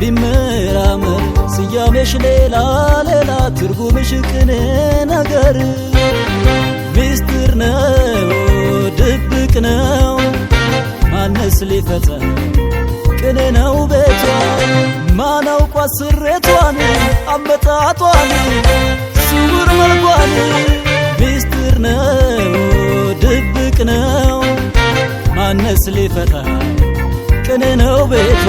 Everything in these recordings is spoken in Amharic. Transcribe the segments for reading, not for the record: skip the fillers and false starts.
ቢመራመር ስያሜሽ ሌላ ሌላ ትርጉምሽ ቅኔ ነገር ሚስጥር ነው ድብቅ ነው ማነስ ሊፈታ ቅኔ ነው ቤቷ ማናውቋ ስሬቷን አመጣጧን ስውር መልኳን ሚስጥር ነው ድብቅ ነው ማነስ ሊፈታ ቅኔ ነው ቤቷ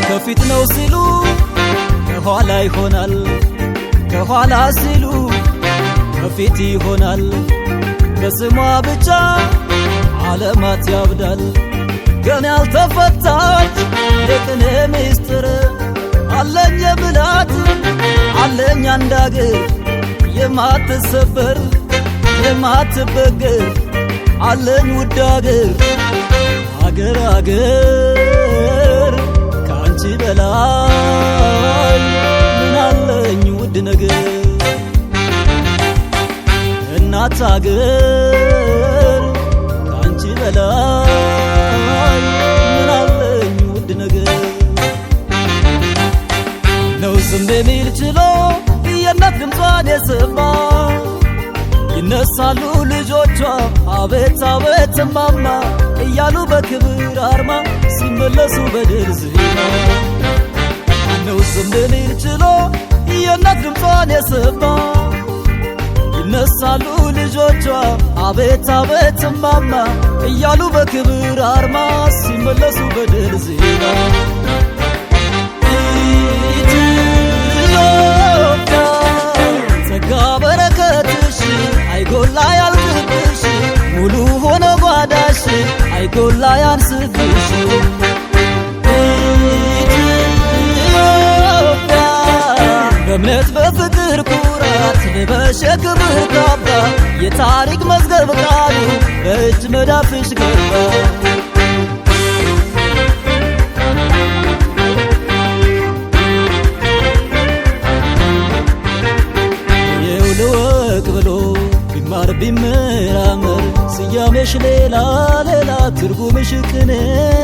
ከፊት ነው ሲሉ ከኋላ ይሆናል ከኋላ ሲሉ ከፊት ይሆናል በስሟ ብቻ ዓለማት ያብዳል ገና ያልተፈታች የቅኔ ሚስጥር አለኝ የምላት አለኝ አንድ አገር የማትሰበር የማትበገር አለኝ ውድ አገር አገር አገር ካንቺ በላይ ምን አለኝ ውድ ነገር እናት አገር ካንቺ በላይ ምን አለኝ ውድ ነገር ነው ዝም የሚል ችሎ የእናት ድምጿን የሰማ ይነሳሉ ልጆቿ አቤት አቤት እማማ እያሉ በክብር አርማ ሲመለሱ በድል ዜማ ነው ዝም የሚል ችሎ የእናት ድምጿን የሰማ ይነሳሉ ልጆቿ አቤት አቤት እማማ እያሉ በክብር አርማ ሲመለሱ በድል ዜማ ኢትዮጵያ ጸጋ በረከትሽ አይጎላ ያልቅብሽ ሙሉ ሆነ ጓዳሽ አይጎላ ያንስብሽ ኢትዮጵያ በእምነት በፍቅር ኩራት ልበሽ የክብር ካባ የታሪክ መዝገብ ቃሉ በእጅ መዳፍሽ ገባ የውልወቅ ብሎ ቢማር ቢመራመር ስያሜሽ ሌላ ሌላ ትርጉምሽ ቅኔ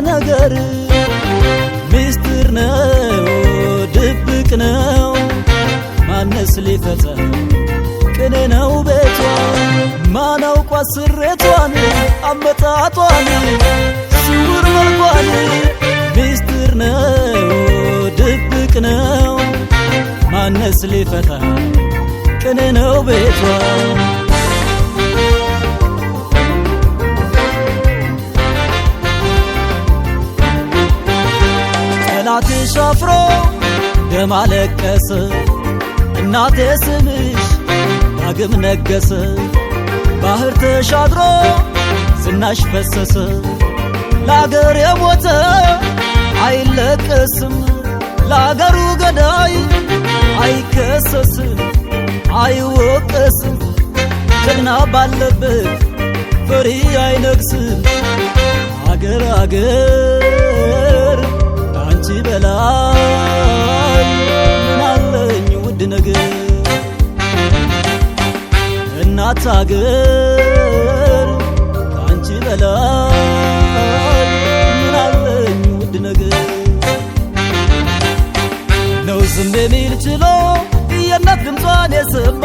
ነገር ሚስጥር ነው ድብቅ ነው ማነስ ሊፈታ ቅኔ ነው ቤቷ ማናውቋ ስሬቷን አመጣጧን ስውር መልኳን ሚስጥር ነው ድብቅ ነው ማነስ ሊፈታ ቅኔ ነው ቤቷ ጠላትሽ አፍሮ ደም አለቀሰ እናቴ ስምሽ ዳግም ነገሰ ባህር ተሻግሮ ዝናሽ ፈሰሰ ለአገር የሞተ አይለቀስም ለአገሩ ገዳይ አይከሰስም አይወቀስም ጀግና ባለበት ፈሪ አይነግስም አገር አገር ካንቺ በላይ ምን አለኝ ውድ ነገር እናት አገር ካንቺ በላይ ምን አለኝ ውድ ነገር ነው ዝም የሚል ችሎ የእናት ድምጿን የሰማ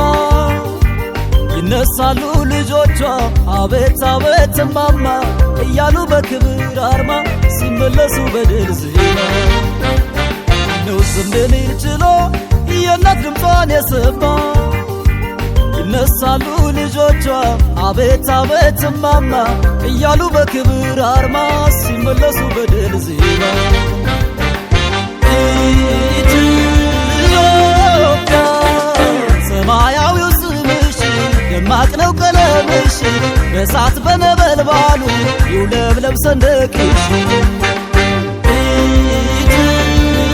ይነሳሉ ልጆቿ አቤት አቤት እማማ እያሉ በክብር አርማ ሲመለሱ በድል ዜማ ነው ዝም የሚል ችሎ የእናት ድምጿን የሰማ ይነሳሉ ልጆቿ አቤት አቤት እማማ እያሉ በክብር አርማ ሲመለሱ በድል ዜማ ኢትዮጵያ ሰማያዊው ስምሽ ደማቅ ነው ቀለምሽ በእሳት በነበልባሉ ይውለብለብ ሰንደቅሽ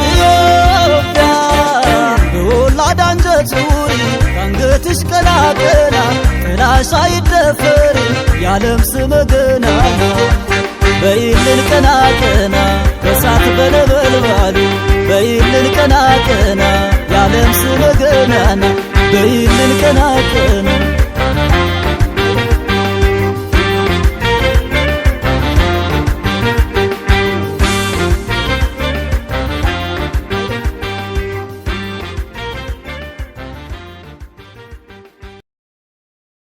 ኢትዮጵያ በወላድ አንጀት ኑሪ ከአንገትሽ ቀና ቀና ጥላሽ አይደፈር የዓለም ስመ ገናና በይልን ቀና ቀና በእሳት በነበልባሉ በይልን ቀና ቀና የዓለም ስመ ገናና በይልን ቀና ቀና